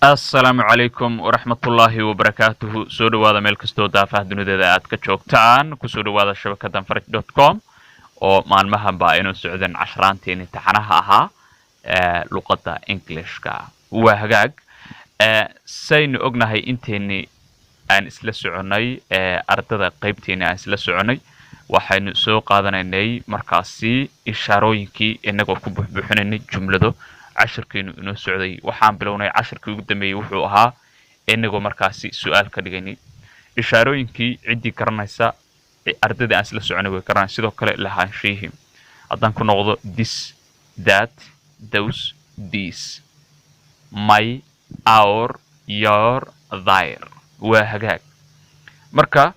Assalaamu calaykum waraxmatullaahi wabarakaatuhu. Soo dhowaada meel kastoo daafaha dunideeda aad ka joogtaan. Kusoo dhowaada shabakadan faraj.com oo maalmahan ba aynu socdeen casharaantiin imtixaanaha ahaa ee luqadda Englishka. Waa hagaag, saynu ognahay inteeni aan isla soconay, ardada qaybteeni aan isla soconay, waxaynu soo qaadanaynay markaasi ishaarooyinkii inagoo ku buuxbuuxinaynay jumlado. Cashirkeenu inoo socday, waxaan bilownay cashirkii ugu dambeeyey wuxuu ahaa inagoo markaasi su-aal ka dhigaynay ishaarooyinkii. Ciddii garanaysa ardadii aan isla soconay way garanaysa. Sidoo kale lahaanshihii haddaan ku noqdo: this, that, those, these, my, our, your, their. Waa hagaag. Marka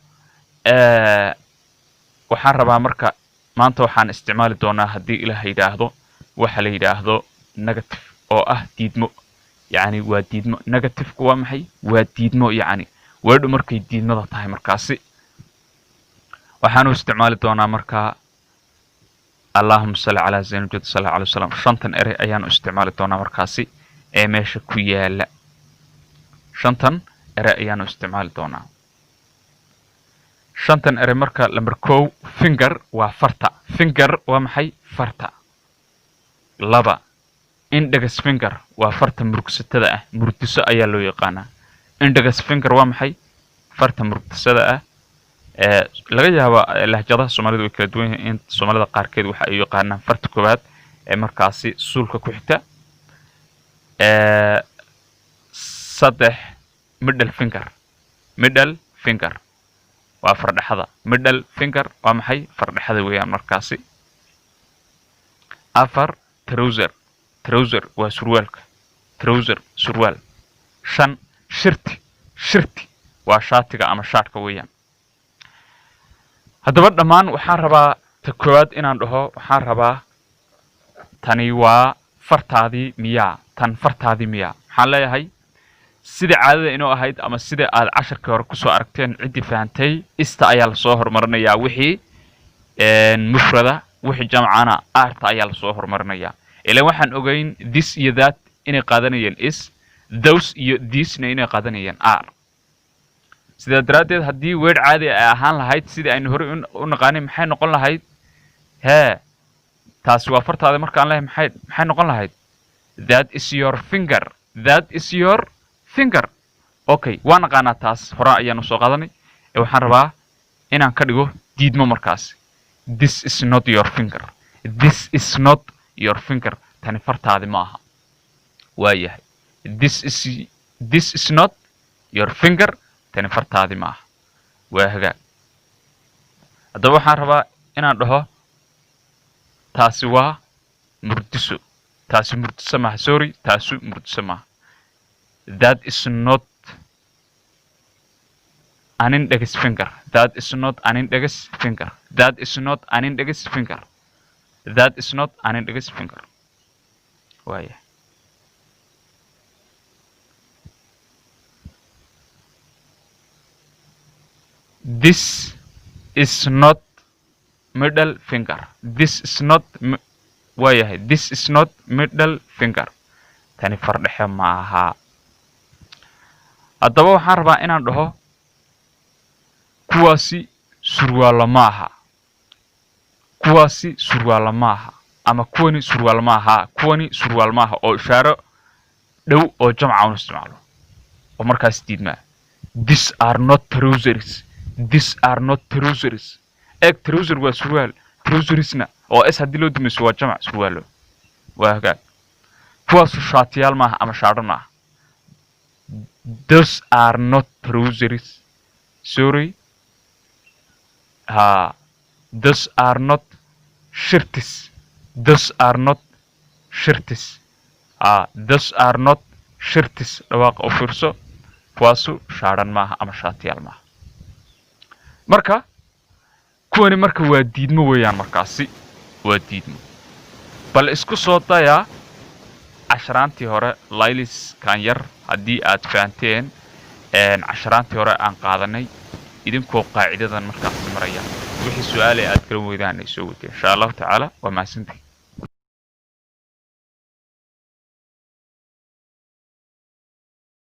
waxaan rabaa, marka maanta waxaan isticmaali doonaa, haddii Ilaah yidhaahdo, waxa la yidhaahdo negative oo ah diidmo. Yacni waa diidmo. Negativeku waa maxay? Waa diidmo. Yacni weedhu markay diidmada tahay markaasi waxaanu isticmaali doonaa markaa, allahuma salli calaa zaynujad sal alay wasalam, shantan erey ayaanu isticmaali doonaa markaasi ee meesha ku yaala. Shantan erey ayaanu isticmaali doonaa, shantan erey. Marka number 1, finger waa farta. Finger waa maxay? Farta. 2, index finger waa farta murugsatada ah, murdiso ayaa loo yaqaanaa. Index finger waa maxay? Farta murugtasada ah. Laga yaaba lahjadaha Soomaalida way kala duwan yihiin. In Soomaalida qaarkeed waxa ay u yaqaanaan farta koowaad ee markaasi suulka ku xigta. 3, middle finger. Middle finger waa fardhexada. Middle finger waa maxay? Fardhexada weeyaan markaasi. 4, trouser. Trouser waa surwaalka. Trouser, surwaal. 5, shirt. Shirt waa shaatiga ama shaadhka weeyaan. Haddaba dhammaan waxaan rabaa ta koowaad inaan dhaho, waxaan rabaa: tani waa fartaadii miyaa? Tan fartaadii miyaa? Maxaan leeyahay? Sida caadada inoo ahayd ama sida aad casharkii hore kusoo aragteen, ciddii fahantay, is-ta ayaa lasoo horumarinayaa wixii mufrada, wixii jamcana are-ta ayaa lasoo horumarinayaa. Ilan waxaan ogeyn this iyo that inay qaadanayeen is, those iyo these-na inay qaadanayeen are. Sidaa daraaddeed, haddii weedh caadi ay ahaan lahayd sidii aynu horey u naqaanay, maxay noqon lahayd? Hee, taasi waa fartaada markaan lehay, maxay noqon lahayd? That is your finger. That is your finger. Okay, waa naqaanaa taas, hore ayaanu soo qaadanay. Ee waxaan rabaa inaan ka dhigo diidmo markaas: this is not your finger. This is not your finger. Tani fartaadi ma aha. Waa yahay. This is not your finger. Tani fartaadi ma aha. Waa hagaag. Haddaba waxaan rabaa inaan dhaho taasi waa murdiso. Taasi murdiso maaha. Sorry, taasu murdiso maaha. That is not an index finger. That is not an index finger. That is not an index finger. That is not an index finger. Waaya. This is not middle finger. This is not, waayahay, this is not middle finger. Tani fardhexe ma aha. Haddaba waxaan rabaa inaan dhaho kuwaasi surwaallo ma aha. Kuwaasi surwaallo ma aha ama kuwani surwaal ma aha. Kuwani surwaal ma aha oo ishaaro dhow oo jamca un isticmaalo oo markaas diidmaa: these are not trousers. These are not trousers. Eeg, trouser waa surwaal, trousersna oo s haddii loo dumayso waa jamac, surwaalo. Waa hagaag. Kuwaasu shaatiyaal maaha ama shaadho maaha. Those are not trousers. Sorry, ha, those are not shirts. Those are not shirts. Ha, those are not shirts. Dhawaaqa u fiirso. Kuwaasu shaadhan maaha ama shaatiyaal maaha. Marka kuwani marka waa diidmo weeyaan, markaasi waa diidmo. Bal isku soo dayaa casharaantii hore layliskan yar haddii aad fahanteen casharaantii hore aan qaadanay, idinkoo qaacidadan markaasi maraya. Wixii su-aale aad garan weydaan ay soo weydiin, insha Allahu tacaala. Waa mahadsantihi.